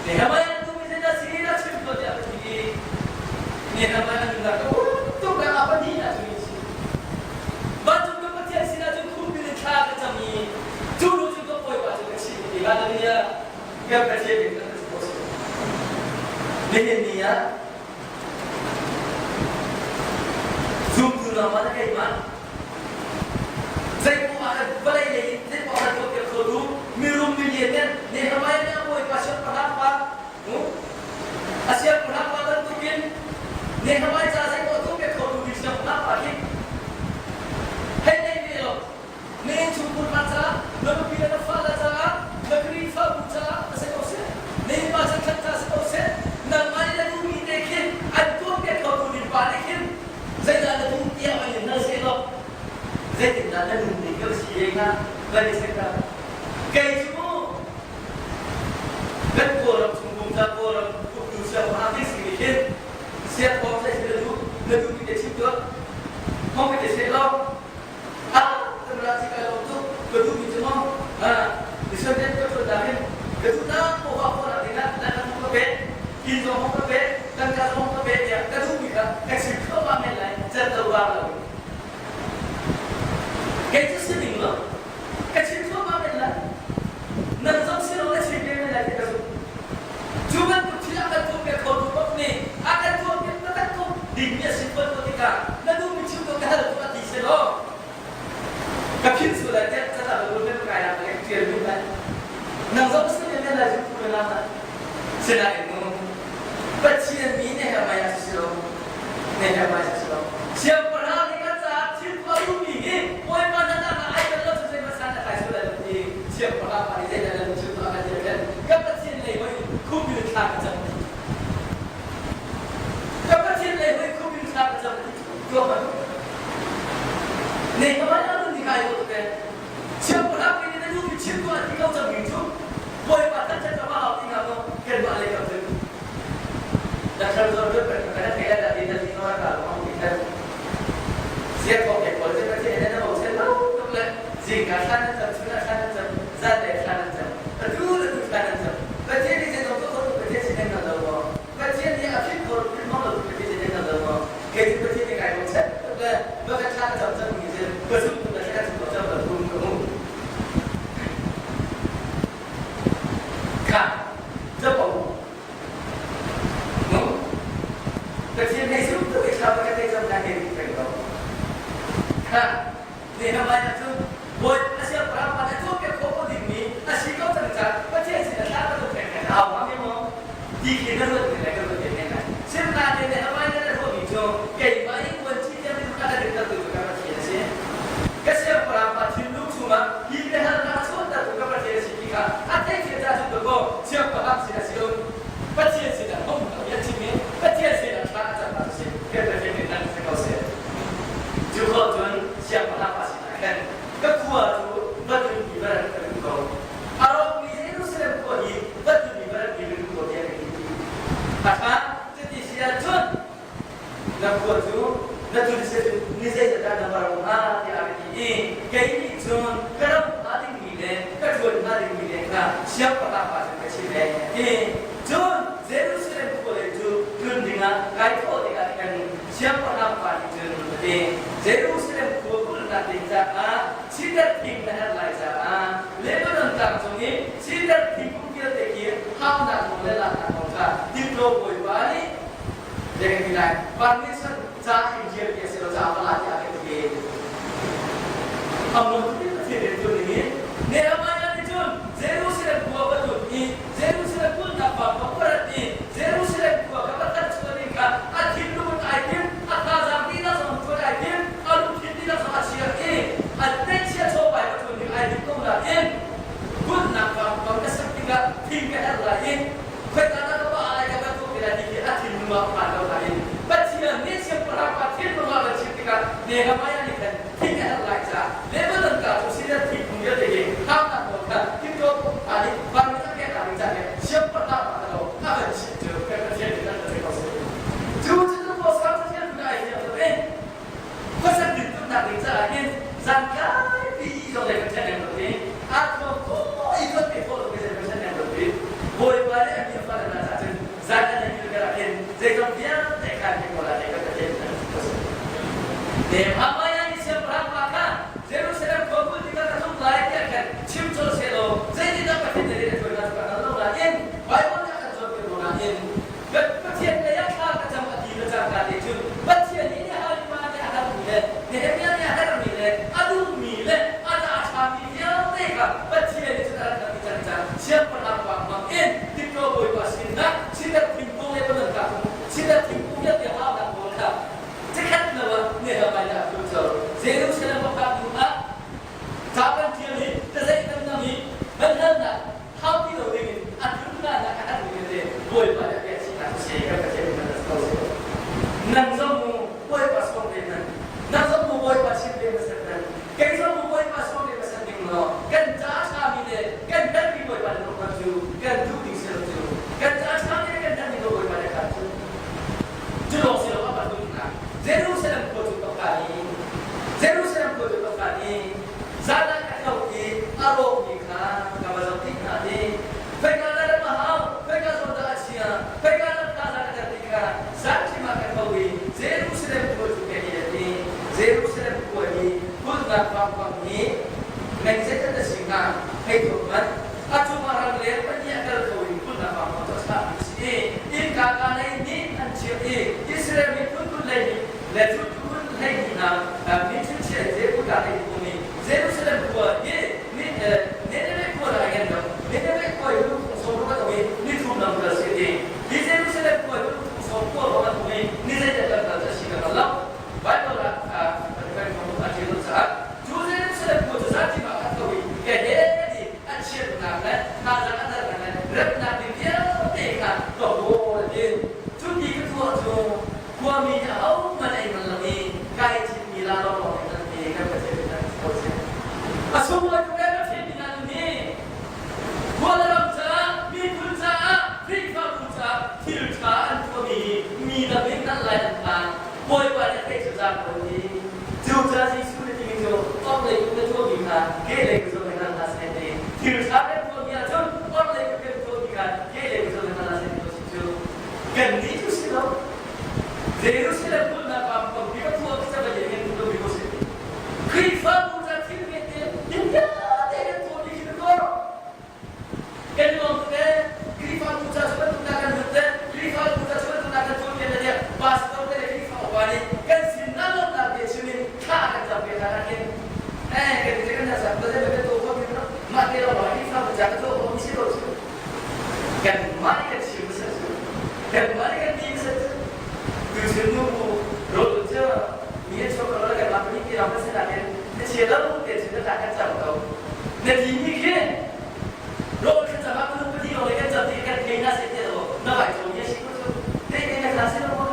Nehemiah na duhmi zeidah si na chim tuah tiah ka ti i Nehemiah nunnak ka um tuk le a pahnihnak cu si. Vancung ka Pathian sinah cun khumpi in thla ka cam i cu nu cu ka bawipa cu ka chim i hallelujah kan Pathian in kan si ko si. zeitindah na nun ning ka si ve hnga van i sek dah. Kei cu kan Kawlram chung pumsa Kawlram uktu siangpahrang ding si nih hin siangpahrang sai si na duh na duh ti te chim tuah. Hong ka te seh law ah kan ra si kai lo tuk ka duh mi cu maw ah mission rian ka ṭuan dah hin ka duh nak poah khawh nak ding ah na ka ka pek inn zong hong ka pek tangka zong ka pek tiah ka duh mi kha ka chim thluahmah men lai cat lo bang lo kei cu si ding lo ka chim thluahmah men lai nang zong si lo na chim ve men lai ti ka zumh cu bantuk thil a kan tuahpiak khotu bak nih a kan tuahpiak taktak ko dingmi a si fawn ko tikah na duhmi chim ko ka hal ko a ti si law ka philh sual lai tiah catang ka rul ka kai lai ka ṭial duh lai nang zong si men men lai zu phu na lai sinain mu Pathian mi Nehemiah si lo Nehemiah si lo siangpahrang nih kan caah thil tuah duhmi hi Bawipa na nak ah ai tel lo cu zeihmanh san a tlai sual lai lo ti siangpahrang pa nih zeidah na thil tuah kan ti khan ka Pathian lei hoi khupil thla ka cam ti ka Pathian lei hoi khupil thla ka cam ti tuah hmanh Nehemiah nun nih kai ko te siangpahrang nih na duhmi chim tuah ti ko cangmi cu Bawipa thangṭhat ka hau ti hnga maw kanmah lei kam cun na thar zor deuh kan kan thei la ti na ti no ka lo ti kan sia ko ke ko je pathian ne na bo chen lo tuk le zingka thla nan cam chun ah thla nan cam zan le thla nan cam atu le tu thla nan cam Pathian nih zeizong tuah kho tu Pathian sin nan lo maw Pathian nih a phit kho phit hmang lo tu Pathian sin nan lo maw kei cu Pathian nih kai bo chen tuk le va ka thla ka cam cang mi cu ka zumh tuk le thla ka cam cam lo tum ka hmu Kha capo mu Pathian hei zumh tuk i thla ka thei cam na hei peng ko. Kha Nehemiah cu Bawi a siangpahrang pa nih a tuahpiak khawh ko dingmi a si ko cang caah Pathian sin a thla ka tuk peng hau hnga maw ti khi na ruat men lai ka ruat ve men lai. Sinain Nehemiah nih a ruahmi cu keimah i vuanci tiang in a ka dintertu cu ka Pathian a si. Ka siangpahrang pa thinlung chungah hi biahalnak a chuahtertu ka Pathian a si ti kha a theithiam caah cu dawkaw siangpahrang sin a si lo. Pathian sinah hong a bia chim i Pathian sinah thla a camnak a si. Kan Pathian nih nan si ko seh. Cu khawh cun siangpahrang pa sinah khan ka khua cu va tlunpi va rat ka duh ko. A rawkmi Jerusalem khua hi va tlunpi va ratpi ka duh ko tiah ka ti. A ṭha, cuti si ahcun na khua cu na tlun si ahcun ni zeizat dah na va ro hnga tiah a ka ti i kei nih cun ka ro hnga dingmi le ka ṭuan hnga dingmi le kha siangpahrang pa cu ka chimh ee a ti. Cun Jerusalem khua lei cu tlun dingah kai thawh tikah khan siangpahrang pa nih cun a ti. Jerusalem khua kulhnak ding caah chidat thing na herh lai caah Lebanon tlang cung i chidat thingkung vialte khi haunak nawl le laknak nawl kha Timlaw bawipa nih zei kan ti lai permission ca in ṭial ti a si lo caah pala tiah kan ti. Amon cu Pathian rian ṭuan ding in Nehemiah nih cun Jerusalem khua va tlun i Jerusalem kulhnak pa va rat i Jerusalem khua kha va thanchuah ding kha a thinlung in ai tim, a thazaang dihlak zong ṭuan ai tim, a lungthin dihlak zong a chiah i a ngeihchiah chawpai va ṭuan ding ai tim ko nain kulhnak vampang ka sak tikah thing ka herh lai i khoika dah ka pa lai ka bantuk te lai ti khi a thinlung ah phan lo nain Pathian nih siangpahrang pa thinlung ah van chim tikah Nehemiah nih khan thing a herh lai caah Lebanon ka cu Syrian thingkung vialte hi haunak nawl kha Timtawt pa nih van nih a pek ding caah le siangpahrang pa lo a van chim cu kan Pathian nih kan ka ko seh. Cu cu tu sang Pathian tu ai fiang lo eh. Khuasak dintunnak ding caah hin zan tlaipi zong le kan ṭhen lo i a thuam khawh i tuan pe khawh lo zei kan ṭhen lo i Bawipa le a mi fale hna caah cun zan an i kal ah hin zeizong vialte khan hi kawl ah kan Pathian kan si. Nehemiah nih siangpahrang pa kha Jerusalem khua kul tikah ka tlung lai tiah khan chim colh sehlaw zeitindah Pathian nih rian a ṭuan hna cu ka hngal lo nain Baibal nih a kan cawnpiak lo nain Pathian lei ah thla ka cam a ti le cangka te cun Pathian nih Nehemiah nih a herhmi le Nehemiah nih a herhmi le a duhmi le a ca a ṭhami vialte kha Pathian nih cun a rak hngalh dih cang caah siangpahrang pa hmang in Timto bawipa sinah chidat thingkung le bananka chidat thingkung vialte haunak nawl kha cikhat lo ah Nehemiah nih a ṭuan colh. Meng zeitat a si hnga hei tuak hmanh. A cungah rangleng pahnih a kal kho in kulhnak vampang cu a chahmi a si i innka ka lei nih an chiah i Israel miphun kut lei nih le cu phun 12 hna miṭhu chia Jebuka lei um i Jerusalem khua hi Nineveh khua dah ngan lo Nineveh khua hi lungthung sawm ruk a um i nithum lam kal si ti hi Jerusalem khua hi lungthung sawm khua bang an um i ni zeidah lam kal cu a si ka hngal lo Bible ah kan a ṭial lo caah cu Jerusalem khua cu zapi ah khat ko i ka he ti a chiatnak le thazaang a dernak le remnak ding vialte kha ka hawl a ti cu ti ka tuah cu Khuami nih ahohmanh ei man lo i kai thimmi la lawnglawng in nan pe kan Pathian nih nan ko seh. A sunglawi tuk ee Pathian nih nan hi khua le ram caah miphun caah Khrihfabu caah thil ṭha an tuahmi hi mi dang nih hngalh lai an phan. Bawipa nih a theih cu zaang ko ti. Cucaah Jesuh nih timi cu orhlei kut na tuahmi kha kehlei kut zong nih hngal hna seh ti. Thil ṭha kan tuahmi ahcun orhlei kut kan tuahmi kha kehlei kut zong nih hngal hna seh ti ko si cu. Kannih cu si lo. Jerusalem kulhnak ah pampi ka phuah ka cava lian ngan lo mi ko si. Khrihfabu ca thil vialte thil vialte kan tuahmi khi na tuah. Kan nuam tuk ee. Khrihfabu ca cu bantuk na kan hlut le Khrihfabu ca cu bantuk na kan tuah piak le tiah pastor te le Khrihfa upa nih kan sin na lawmhnak bia chim in thla kan cam piak hna nakin eh kan ti kan sa kan kan tuah khawh mi mah te lawng Khrihfabu ca ka tuah khawh mi si lo cu. Kanmah nih kan chim hmasa cu kanmah nih kan ti hmasa cu tuchun nu rawl cu mi an chuak ko lo kanmah pahnih ti lawng kan si nain na chia lo te cun na tla kan cam ko na ti mi khi rawl thlacam ah minung pahnih lawng kan cam ti kan thei na se te lo na vai cawmi a si ko cu te te na kha si lo ko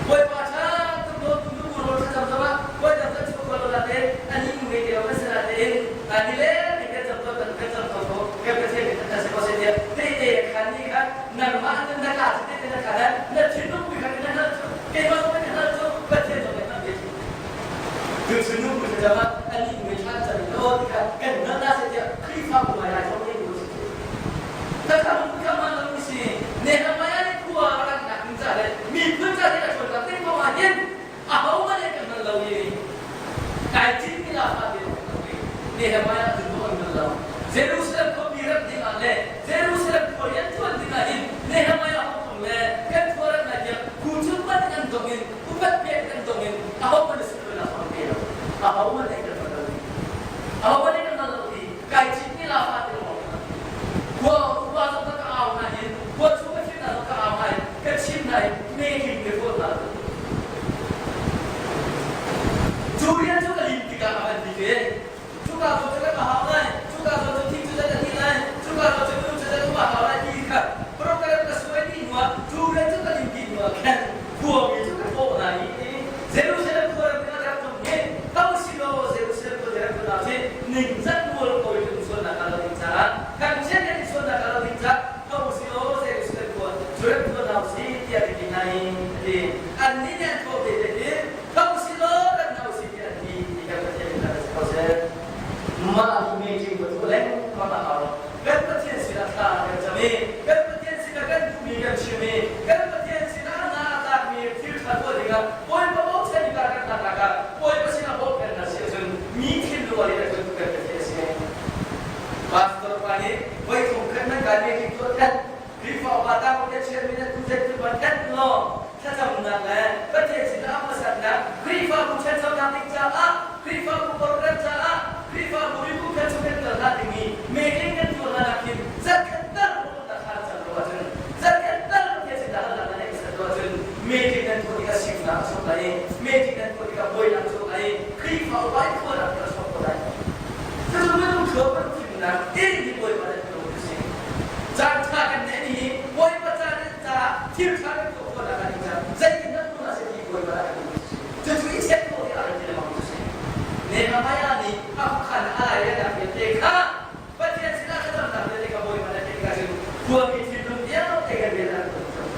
Bawipa ṭha tuk lo nu rawl thlacam zongah bawi dang kan chuak ko lo nain ani nu ngei te lo kan si nain ani le kan cam ko kan cam ko ko kan Pathian nih kan si ko se tiah tehte khan ni khan nangmah na na ka cu tehte na khan na thinlung pui khan na hngalh cu keimah zong na hngalh cu Pathian zong na hngalh ve cu tu cu nu pui thlacam ah ani nu ngei ṭhan cam in aw ti kha kan hngalh na se tiah Khrihfabu ngai lai zong ngei ko si Nehemiah nih khua a rannak ding ca le miphun ca ding a ṭhawnnak ding kong ah hin ahohmanh nih kan hngal lo i kai cinmi la fate Nehemiah cu tuah an hngal lo. Jerusalem khuapi remh ding ah le Jerusalem khua rian ṭuan ding ah hin Nehemiah hong le kan khua remh lai tiang khu chung hmanh an dong in upat pek an dong in ahohmanh na sunlawinak an pe lo. Ahohmanh nih kan hngal lo. Ahohmanh nih kan hngal lo i kai cinmi la fate Khua upa zong ka au hna in khua chung ka thil hna zong ka au hna in ka chim hna in meeting ka tuah hna. Cu rian cu ka lim tikah a van ti ve. Cuka zawn cu kan hau lai, cuka zawn cu thing cu zat a ti lai, cuka zawn cu minung cu zat um a hau lai ti kha program ka suai dih hnuah cu rian cu ka lim dih hnuah khan khuami cu ka thawh hna i Jerusalem khua ram dingah ka rak tlung hi tho si law Jerusalem khua rak tlun ah cun ningzak mual ko in kan sualnak a lo ding caah kan chiat kan i sualnak a lo ding caah tho si law Jerusalem khua cu rak tlun hau si tiah ka ti hna i a ti. Annih nih an thawh ve te hi tho si law rak hna usih tiah an ti ti kan Pathian in kan si ko seh. Mah hi meeting va tuah lengmang a hau. Kan Pathian sinah thla kan cam i kan Pathian sinah kan duhmi kan chim i kan Pathian sinah hna a tlakmi thil ṭha tuah dingah Bawipa bochan in kan tlaknak ah Bawipa sinah bawmh kan hna si ahcun mi thinlung in a ṭuantu kan Pathian a si. Pastor pa nih voi thum khat nan kai meeting tuah than Khrihfa upa tang te chiatmi na tu zeitluk ban khat law thlacamnak le Pathian sinah a hmasatnak Khrihfabu ṭhanchonak ding caah Khrihfabu program caah Khrihfabu mibu khat chung kan kal hna ding i meeting kan tuah hna nak hin zarhkhat tal ruahnak hlan cang lo ahcun zarhkhat tal Pathian sinah halnak na neih hmasat lo ahcun meeting nan tuah tikah siknak a chuak lai i meeting nan tuah tikah buainak a chuak lai i Khrihfa upa in khuanak a chuak ko lai. Cucu minung thluak kan fimnak in hi Bawipa nan tuah a si. Caan ṭha kan neih ni hi Bawipa caan caah thil ṭha kan tuah khawhnak ah ding caah zeitindah tuah a si ti Bawipa dah kan duh ti si. Cucu i check khawh hi a rak ti lengmang cu si. Nehemiah nih a khuakhan a lairelnak vialte kha Pathian sinah thlacamnak vialte kha Bawipa nih a theih tikah cun khuami thinlung vialte kan rian an tuan cang.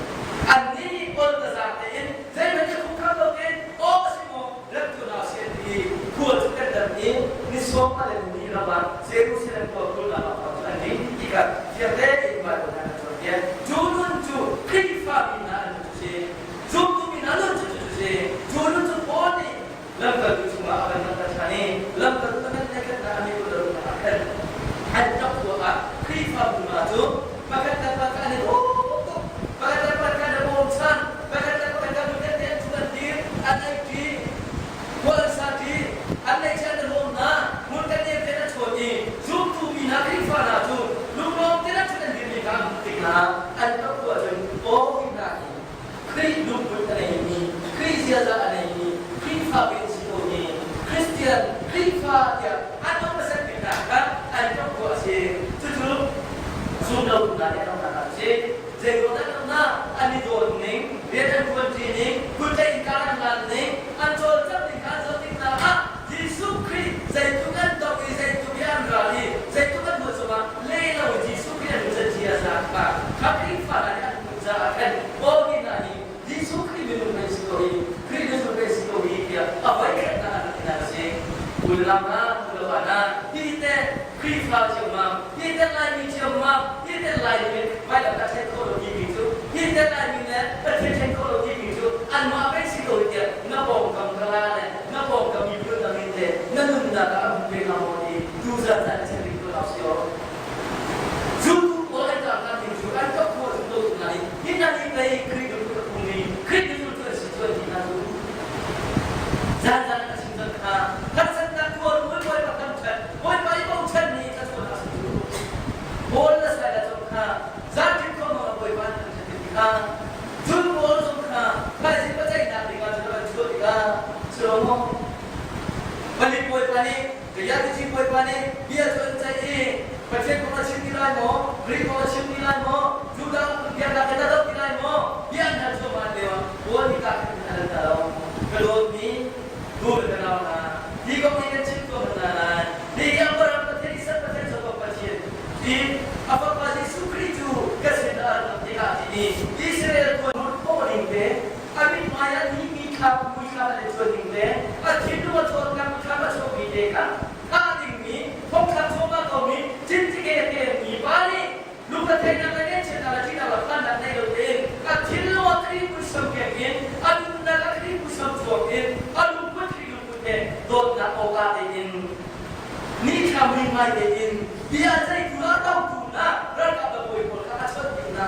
Annih ol tazang tein zeihmanh i khukkham lo tein aw a si maw rak tuan ah si an ti i khua cu kan dam i ni sawm a le ni ram ah Jerusalem khua kulhnak ah cu an ding ti kha fiang tein Baibal hna kan cawnpiak. Cu nun cu Khrihfa mi hna an nun cu si. Zumtu mi hna nun cu cu si. Cu nun cu Paul nih lamkaltu chungah a kan langhter ṭhan i lamkaltu kan. khatnak an i ruahnak ah khan an ṭap ruangah Khrihfabu hna cu pakhat le pakhat an i daw tuk, pakhat le pakhat an i bawmchan, pakhat le pakhat kan kan te an ṭhu an dir, an eiṭi, khua an saṭi, an ngeihchiah an i hlawm hna, hmun kan nem tein an chawn i zumtu mi hna Khrihfa hna cu lunglawm tein an ṭhut an dirmi kha an hmuh tik hna an ṭap ruah cun aw hi hna hi Khrih lungput a neimi, Khrih ziaza a neimi, Khrihfa kan si ko hi, Christian, Khrihfa tiah an um hmasat biknak kha an ṭap khawh a si. Cucu zumlotu hna nih an umnak a si. Zeiruang dah an umnak? An i dawt ning, rian an ṭuanṭi ning, kuthlei in kar an hlan ning, an cawlcangh ning kha an zoh tik hna ah Jesuh Khrih zeitluk an doh i zeitluk i an ral i zeitluk an huat zongah le lo in Jesuh Khrih an can ziaza kha kha Khrihfa hna nih an hmuh caah khan Paul nih hna hi Jesuh Khrih minung pei si ko hi Khrih na zul pei si ko hi tiah a voikhatnak an rak ti a si. Unau hna, nulepa hna, hi te Khrihfa ciammam, hi te Laimi ciammam, hi te Laimi vailam dah ṭhen khawh lo timi cu, hi te Laimi le Pathian ṭhen khawh lo timi cu anmah pei si ko hi tiah na pawngkam kala le na pawngkam miphun dang in teh na nunnak ah a hmu ve hnga maw ti tuzan caan in chim ko hna sih aw. Zultu pawl an kar hna ding cu an kap khawh cu ko hna i hi hna nih pei Khrih lungput a phungmi Khrih zultu an si cu an ti hna cu. Zan zan a chim cang kha harsatnak tuar bawi Bawipa kan ṭhat Bawipa i bochan ni thluachuahnak si cu. Paul le Silas zong kha zanṭin khawmang ah Bawipa an thangṭhat ti kha Cun Paul zong kha thaizing paceihnak dingah cun a van chuah tikah Solomon palik bawipa nih Kayatici bawipa nih bia cu an ceih i Pathian kong a chim ti lai maw, Greek kong a chim ti lai maw, Judah biaknak he dah doh ti lai maw, bia an hal cuahmah lio ah Paul nih kaa khat in a hal hna lo. Ka dawtmi nu le ka nau hna, hi kong hi kan chim tuah hna lai. Hi hi Abraham Pathian, Isak Pathian, Jakob Pathian, ti a fapa Jesuh Khrih cu ka sin ah rak um tikah a ti i Israel tuan khawh ning te a mithmai ah ni mi thla mui thla an i cuan ning le a thinlung a thawtnak thla a chuahmi te kha thah dingmi thongthlak chawva komi cincike te mi pa nih lungretheihnak le ngeihchiatnak le ṭihnak le phannak nei lo tein a thinlung a Khrih muisam keng in a nunnak a Khrih muisam chuak in a lungput Khrih lungput he dawtnak awka tein Nithla muihmai tein bia ceihtu le a dotu hna ralkap le bawi pawl kha a chawnh dih hna.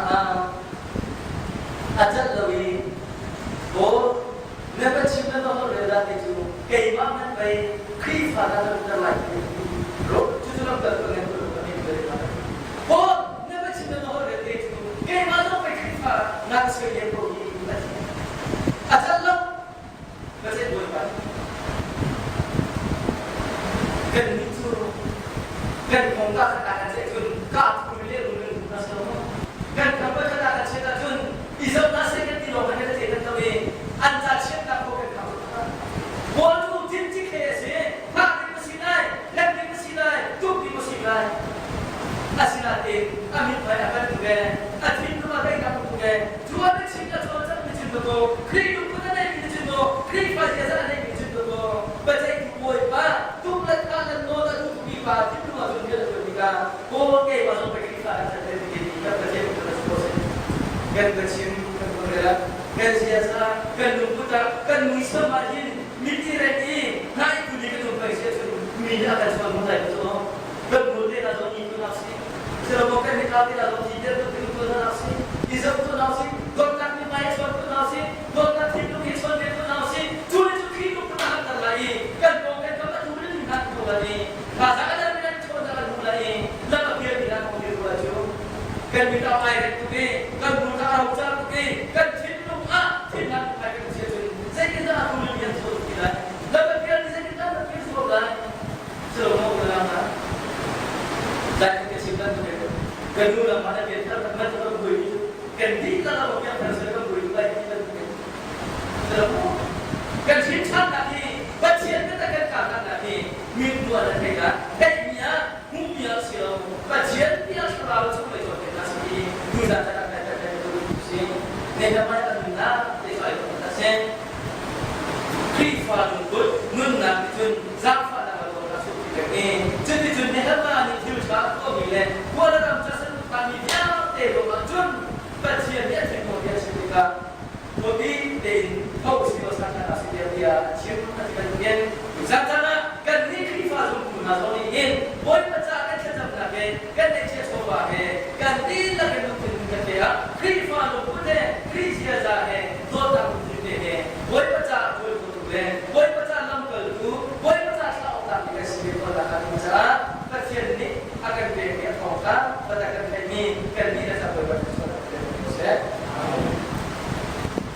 A celh lo i Paul na va chim na va holh rel dah ti cu keimah hmanh pei Khrihfa dah na umter lai ti cucu lamkaltu a ngan tu ka min Paul na va chim na va holh rel te cu keimah zong pei Khrihfa na ka soi lem ko hi a ti. A celh lo. Pathian Bawipa kannih cu kan kong ka khat ah kan ceih cun ka thu le lung kan hna so kan kam khat ah kan chiat ahcun i zoh hna seh kan ti lawng kan ceih kan to i an ca chiatnak ko kan kham Paul cu cincik he a si thah ding a si lai hlen ding a si lai tuk ding a si lai asinain a mithmai a kan tu ve a thinlung a daihnak a hmu ve Cu a biachim a cawlcangh mi cun dakaw Khrih lungput a neimi nih cun maw Khrihfa ziaza a neimi cun dakaw biaceihtu bawipa tuk le thah le nawl a duhmi pa thinlung ah cun rian a ṭuan tikah Paul keimah zong pei Khrihfa kan ser ve ti kan Pathian lungput a si ko si. Kan biachim kan holhrel ah kan ziaza kan lungput ah kan muisam ah hin mit i rek i hna i kuli kan um peng si ahcun mi nih a kan sual hmu lai cu kan hmur te hna zong i tu nak si Silo kan hi te hna zong hi der tu tu hna si i zoh tu hna si dawtnak mi hmai chuan tu hna si dawtnak thinlung hi chuan ve tu hna si cu le cu khi tu kan kan lai i kan pawng kan kam a tu rin hna tu la ni tha za kan rin chuan na kan lai i lam a pial mi na kong dir tu cu kan mi ta ai rek tu i kan bu ta rau cha tu i kan thinlung ah thinlung hmai kan chia cun zeitin dah a tu rin yan chuan ti lai lam a pial mi zeitin dah a pial chuan lai Kan nu lam ah bian thar kan kan bui kan dihlak ah bian thar kan bui lai ti kan kan thin than nak hi Pathian kan kan kan nak hi min tuan an thei la theih mi ah hmuh mi ah si lo Pathian bia thlarau chung lei cawn na si tu zan kan kan kan kan tu si ne na mai an na te sai ko ta se Khrihfa lungput nunnak nih cun zaangfahnak a tuah a chuahpi peng i cuticun Nehemiah nih thil ṭha a tuahmi le Kawlram casentukhami vialte ruangah cun Pathian nih a thinhung ti a chim tikah khuapi tein tho usih law sangkhat ah si tiah bia a chim a ti bantukin tuzan caan ah kannih Khrihfa zumtu hna zong nih hin. Bawipa caah kan thlacamnak he kan ngeihchiah chawva he kan dihlak in lungthin kan pe ah Khrihfa lungput he Khrih ziaza he dawtnak lungthin te he Bawipa caah ṭuan khotu le Bawipa caah lamkaltu Bawipa caah thlah awk tlakmi kan si ve khawhnak hnga ding caah Pathian nih a kan pekmi a thawngṭha biatak kan theihmi kan dihlak ca Bawipa.